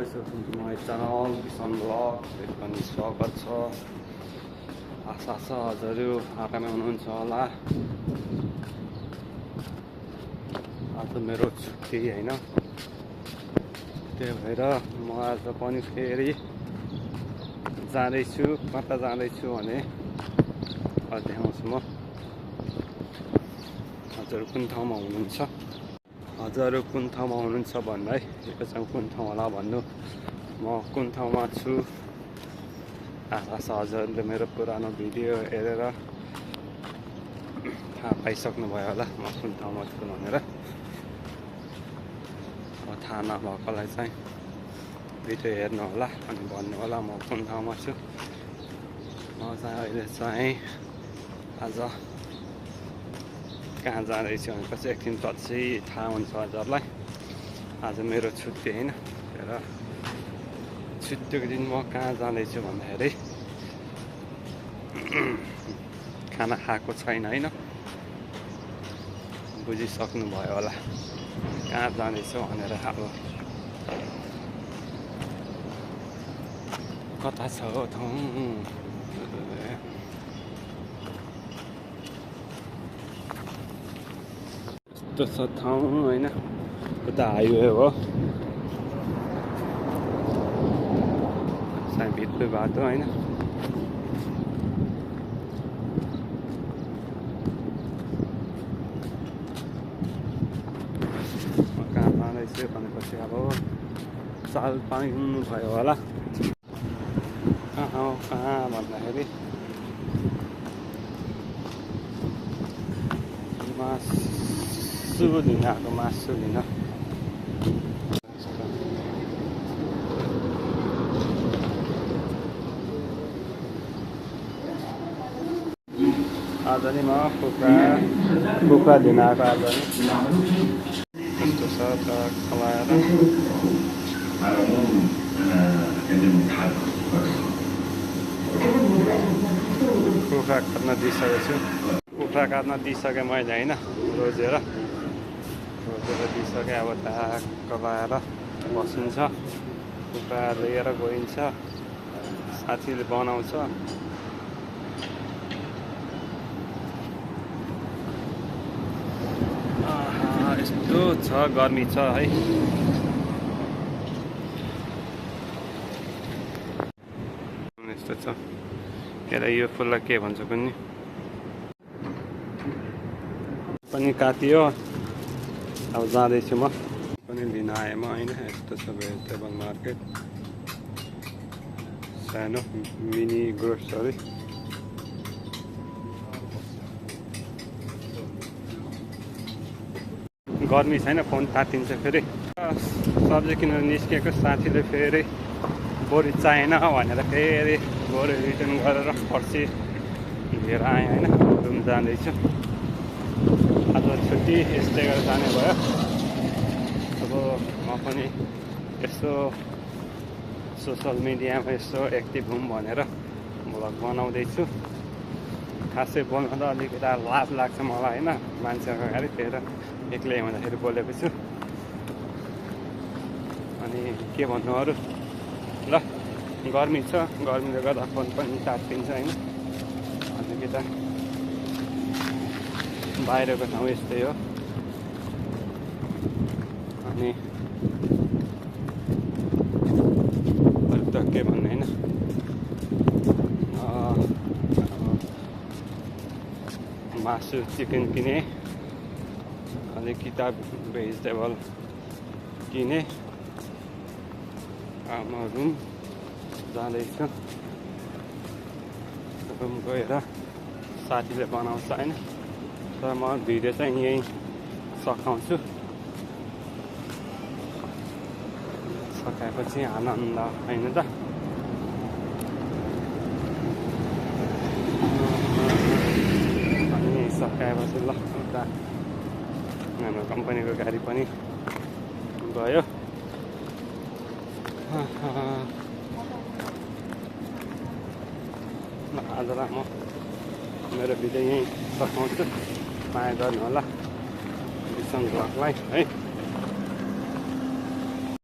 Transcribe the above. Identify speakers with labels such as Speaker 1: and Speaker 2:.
Speaker 1: My channel Kisan Vlog पनि स्वागत छ। आशा छ हजुरहरू आरामै हुनुहुन्छ होला। आज मेरो छुट्टी हैन, त्यही भएर म आज पनि फेरि जाँदैछु। कता जाँदैछु भने देखाउँछु म। हजुरहरू कुन ठाउँमा हुनुहुन्छ, हजुरहरू कुन ठाउँमा हुनुहुन्छ भन्नु है। यो चाहिँ कुन ठाउँ होला भन्नु। म कुन ठाउँमा छु आशा छ हजुरहरूले मेरो पुरानो भिडियो हेरेर थाहा पाइसक्नुभयो होला म कुन ठाउँमा छु भनेर। थाहा नभएकोलाई चाहिँ भिडियो हेर्नु होला अनि भन्नु होला म कुन ठाउँमा छु। म चाहिँ अहिले चाहिँ आज कहाँ जाँदैछु भनेपछि एकछिनपछि थाहा हुन्छ हजुरलाई। आज मेरो छुट्टी होइन, र छुट्टीको दिन म कहाँ जाँदैछु भन्दाखेरि खाना खाएको छैन होइन, बुझिसक्नुभयो होला कहाँ जाँदैछु भनेर। अब कता छ ठाउँ, यस्तो छ ठाउँ होइन, उता हाइवे हो, सायद भित्र बाटो होइन। म कहाँ जाँदैछु भनेपछि अब चाल पाउनुभयो होला। कहाँ भन्दाखेरि मासु लिन आएको, मासु लिन। आज नि म कुखुरा लिन आएको। आज नि कस्तो छ त खलाएर कुखुरा काट्न दिइसकेको छु। कुखुरा काट्न दिइसकेँ मैले होइन, रोजेर दिइसकेँ। अब ट्याक्क लगाएर बसिन्छ, कुखुरा लिएर गइन्छ, साथीले बनाउँछ। यस्तो छ, गर्मी छ है। यस्तो छ। यसलाई यो फुललाई के भन्छ पनि काटियो। अब जाँदैछु म पनि लिन आएँ म होइन। यस्तो छ भेजिटेबल मार्केट, सानो मिनी ग्रोसरी। गर्मी छैन, फोन तातिन्छ फेरि। सब्जी किनेर निस्केको साथीले फेरि बोरी चाहिएन भनेर फेरि बोरी रिटर्न गरेर पर्सि लिएर आएँ होइन। रुम जाँदैछु। आज छुट्टी यस्तै गरेर जाने भयो। अब म पनि यसो सोसल मिडियामा यसो एक्टिभ हुँ भनेर भ्लग बनाउँदैछु। खासै बोल्न त अलिकति लाज लाग्छ मलाई होइन, मान्छेहरूको अगाडि। त्यही भएर एक्लै हुँदाखेरि बोलेको छु। अनि के भन्नु अरू, ल गर्मी छ, गर्मीले गर्दा फोन पनि तात्तिन्छ होइन। अलिकति बाहिरको ठाउँ यस्तै हो। अनि अरू त के भन्ने होइन। मासु चिकन किने, अलिक किताब भेजिटेबल किने। म रुम जाँदैछु। रुम गएर साथीले बनाउँछ होइन, तर म भिडियो चाहिँ यहीँ सघाउँछु। सकाएपछि आनन्द होइन त। अनि सकाएपछि ल उता हाम्रो कम्पनीको गाडी पनि गयो। आजलाई म मेरो भिडियो यहीँ सघाउँछु। माया गर्नु होला किसान भ्लगलाई है।